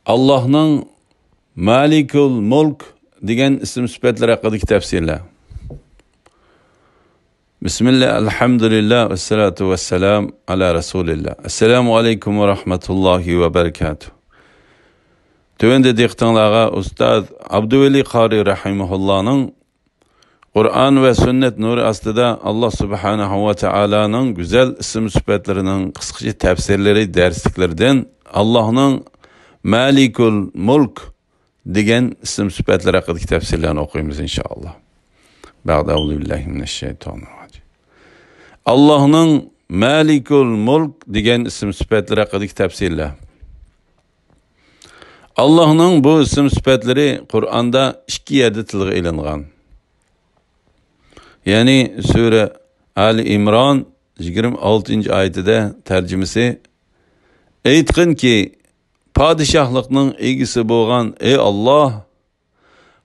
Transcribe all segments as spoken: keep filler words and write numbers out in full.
ئاللاھنىڭ مالىكۇل مۇلك دېگەن ئىسىم سۈپەتلىرى ھەققىدىكى تەپسىرلەر. بىسمىللا، ئەلھەمدۇلىللا، ۋەسسالاتۇ ۋەسسالام ئالا رەسۇلىللا. ئەسسالامۇ ئەلەيكۇم ۋە رەھمەتۇللاھى ۋە بەرىكاتۇھ. تۆۋەندە دىققىتىڭلارغا ئۇستاز ئابدۇۋەلى قارى رەھىمەھۇللانىڭ قۇرئان ۋە سۈننەت نۇرى ئاستىدا ئاللا سۇبھانەھۇ ۋە تائالانىڭ گۈزەل ئىسىم سۈپەتلىرىنىڭ قىسقىچە تەپسىرلىرى دەرسلىكلىرىدىن ئاللاھنىڭ مالىكۇل مۇلك دېگەن ئىسىم سۈپەتلىرى ھەققىدىكى تەپسىرلەرنى ئوقۇيمىز، ئىنشائاللا. بەئدە، ئەئۇزۇ بىللاھى مىنەششەيتانىر راجىم. ئاللاھنىڭ مالىكۇل مۇلك دېگەن ئىسىم سۈپەتلىرى ھەققىدىكى تەپسىرلەر. ئاللاھنىڭ بۇ ئىسىم سۈپەتلىرى قۇرئاندا ئىككى يەردە تىلغا ئېلىنغان. يەنى سۈرە ئالى ئىمران يىگىرمە ئالتىنچى ئايىتىدە، تەرجىمىسى: ئېيتقىنكى، پادىشاھلىقنىڭ ئىگىسى بولغان ئەي ئاللاھ،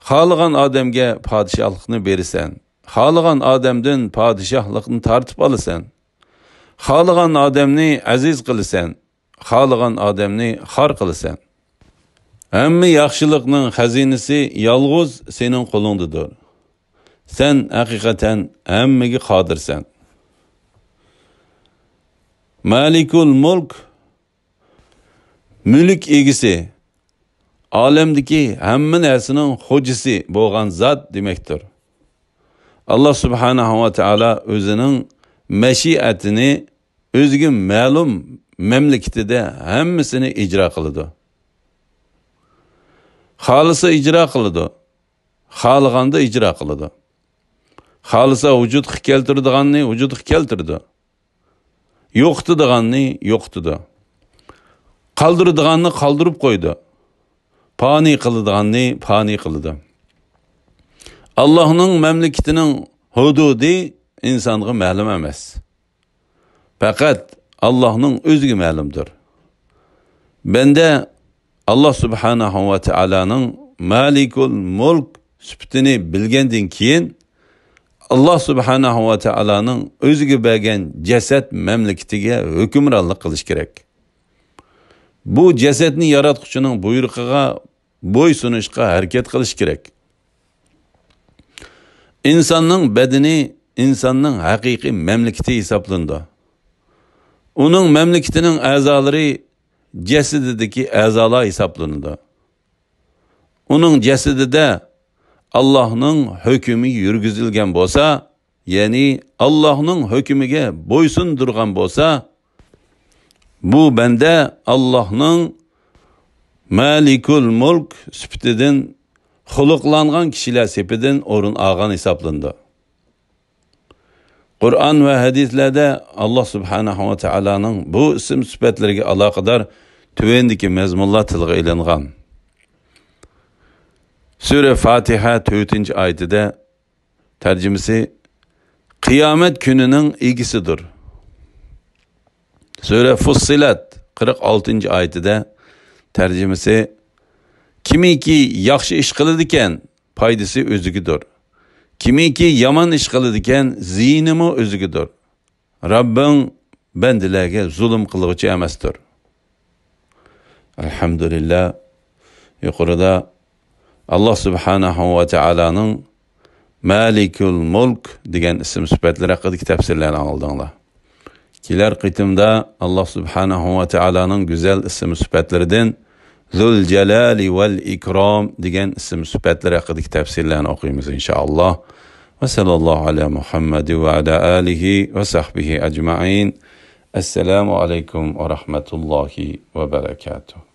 خالىغان ئادەمگە پادىشاھلىقنى بېرىسەن، خالىغان ئادەمدىن پادىشاھلىقنى تارتىپ ئالىسەن، خالىغان ئادەمنى ئەزىز قىلىسەن، خالىغان ئادەمنى خار قىلىسەن. ھەممە ياخشىلىقنىڭ خەزىنىسى يالغۇز سېنىڭ قولۇڭدىدۇر. سەن ھەقىقەتەن ھەممىگە قادىرسەن. مالىكۇل مۇلك، مۈلۈك ئىگىسى، ئالەمدىكى ھەممە نەرسىنىڭ خوجىسى بولغان زات دېمەكتۇر. ئاللا سۇبھانەھۇ ۋە تائالا ئۆزىنىڭ مەشىئەتىنى ئۆزىگە مەلۇم مەملىكىتىدە ھەممىسىنى ئىجرا قىلىدۇ. خالىسا ئىجرا قىلىدۇ، خالىغاندا ئىجرا قىلىدۇ. خالىسا ۋۇجۇدقا كەلتۈرىدىغاننى ۋۇجۇدقا كەلتۈرىدۇ. يوقىتىدىغاننى يوقىتىدۇ. قالدۇرىدىغاننى قالدۇرۇپ قويىدۇ. پانىي قىلىدىغاننى پانىي قىلىدۇ. ئاللاھنىڭ مەملىكىتىنىڭ ھۇدۇدى ئىنسانغا مەلۇم ئەمەس. پەقەت ئاللاھنىڭ ئۆزىگە مەلۇمدۇر. بەندە ئاللا سۇبھانەھۇ ۋە تائالانىڭ مالىكۇل مۇلك سۈپىتىنى بىلگەندىن كېيىن، ئاللا سۇبھانەھۇ ۋە تائالانىڭ ئۆزىگە بەرگەن جەسەت مەملىكىتىگە ھۆكۈمرانلىق قىلىش كېرەك. بۇ جەسەتنى ياراتقۇچىنىڭ بۇيرۇقىغا بويسۇنۇشقا ھەرىكەت قىلىش كېرەك. ئىنساننىڭ بەدىنى ئىنساننىڭ ھەقىقىي مەملىكىتى ھېسابلىنىدۇ. ئۇنىڭ مەملىكىتىنىڭ ئەزالىرى جەسىتىدىكى ئەزالار ھېسابلىنىدۇ. ئۇنىڭ جەسىتىدە ئاللاھنىڭ ھۆكمى يۈرگۈزۈلگەن بولسا، يەنى ئاللاھنىڭ ھۆكمىگە بويسۇندۇرغان بولسا، بۇ بەندە ئاللاھنىڭ مالىكۇل مۇلك سۈپىتىدىن خۇلقلانغان كىشىلەر سېپىدىن ئورۇن ئالغان ھېسابلىنىدۇ. قۇرئان ۋە ھەدىسلەردە ئاللا سۇبھانەھۇ ۋە تائالانىڭ بۇ ئىسىم سۈپەتلىرىگە ئالاقىدار تۆۋەندىكى مەزمۇنلار تىلغا ئېلىنغان. سۈرە فاتىھە تۆتىنچى ئايىتىدە، تەرجىمىسى: قىيامەت كۈنىنىڭ ئىگىسىدۇر. سۈرە فۇسسىلەت قىرىق ئالتىنچى ئايىتىدە، تەرجىمىسى: كىمكى ياخشى ئىش قىلىدىكەن، پايدىسى ئۆزىگىدۇر. كىمكى يامان ئىش قىلىدىكەن، زىيىنىمۇ ئۆزىگىدۇر. رەببىڭ بەندىلەرگە زۇلۇم قىلغۇچى ئەمەستۇر. ئەلھەمدۇلىللا، يۇقىرىدا ئاللا سۇبھانەھۇ ۋە تائالانىڭ مالىكۇل مۇلك دېگەن ئىسىم سۈپەتلىرى ھەققىدىكى تەپسىرلەرنى ئاڭلىدىڭلار. كېلەر قېتىمدا ئاللا سۇبھانەھۇ ۋە تائالانىڭ گۈزەل ئىسىم سۈپەتلىرىدىن زۇل جالالى ۋەل ئىكرام دېگەن ئىسىم سۈپەتلىرى ھەققىدىكى تەپسىرلەرنى ئوقۇيمىز، ئىنشائاللا. ۋە سەللاللاھۇ ئەلا مۇھەممەد ۋە ئەلا ئالىھى ۋە سەھبىھى ئەجمەئىن. ئەسسالامۇ ئەلەيكۇم ۋە رەھمەتۇللاھى ۋە بەرەكاتۇھ.